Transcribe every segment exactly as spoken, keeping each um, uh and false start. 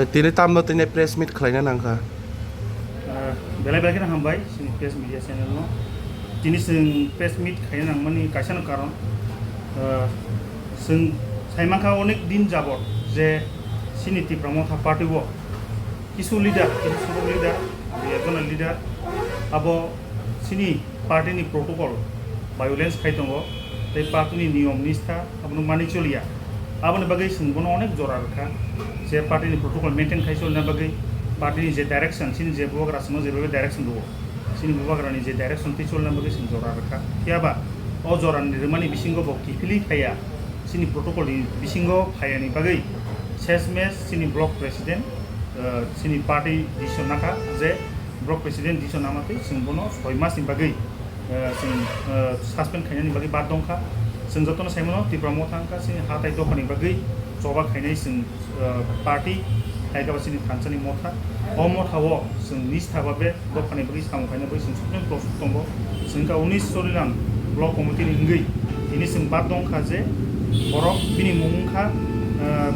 Tini tamno tini press meet khlaina nangkha. Ah, belai belai kheno hambai chini press media channel no. Tini chwng press meet khaina nangmani kaisa no karon, ah, chwng saimankha onek din jabot je chini Tipra Motha party o kisu leader, kisu sorok leader, regional leader, abo chini party ni protocol violence khai tongo, tei party ni niyom nistha abono mani choliya. Aboni bagwi chwng bono onek jora rwkha, je party ni protocol maintain khai cholna bagwi, party ni je direction, chini je bubagra chwngno je direction rwo, chini bubagra ni je direction twi cholna bagwi chwng jora rwkha. Phiya ba o jora ni rwmani bisingo bo kiphilwi phaiya, chini protocol ni bisingo phaiya ni bagwi sesmes chini block president, eh, chini party decision nakha je block president decision namatwi chwng bono soi mas ni bagwi, eh, chwng, eh, suspend khainani bagwi bad dongkha. Chwng jotono saimano Tipra Motha wngkha chini ha tai dophani bagwi choba khainai chwng, eh, party, hai khe bo chini thansa ni motha. O motha o chwng nistha babe dophani bagwi samung khaina bagwi chwng subject prosuk tongo. Chwng kha unis Chorilam block committee ni wngwi tini chwng bad dongkha je borok bini mung wngkha, eh,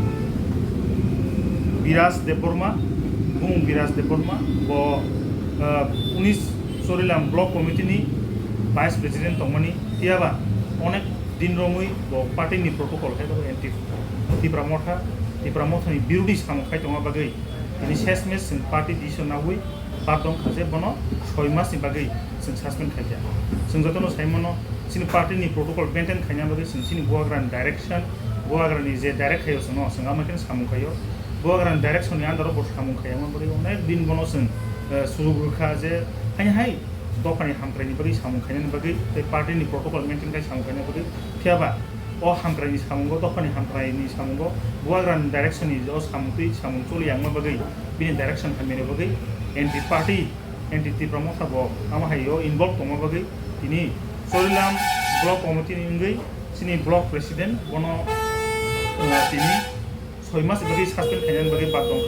Biraj Debbarma, bumung Biraj Debbarma, bo, eh, unis Chorilam block committee ni vice president tongmani, phiya ba onek din romwi bo party ni protocol khai tongo, anti Tipra Motha, Tipra Motha ni birodi samung khai tongma bagwi tini sesmes chwng party decision nawi bad dongkha je bono soi mas ni bagwi chwng suspend khaikha. Chwng jotono saimano chini party ni protocol maintain khaina bagwi chwng chini bubagra ni direction, bubagra ni je direct khaio chwngno, chwng ama khe samung khaio. Bubagra ni direction ni under o bo samung khaiya bagwi onek din bono chwng, eh, sujug rwkha je hai hai dophani hamkraini bagwi samung khainani bagwi tei party ni protocol maintain khai samung khaina bagwi, phiya ba o hamkraini samungo, dophani hamkraini samungo, bubagrani direction ni o samung twi samung choli yangma bagwi, bini direction hamyani bagwi anti party, anti Tipra Motha bo amo hai o involve tongma bagwi tini Chorilam block committee ni wngwi chini block president bono, uh, tini soi mas bagwi suspend khainani bagwi bad dong.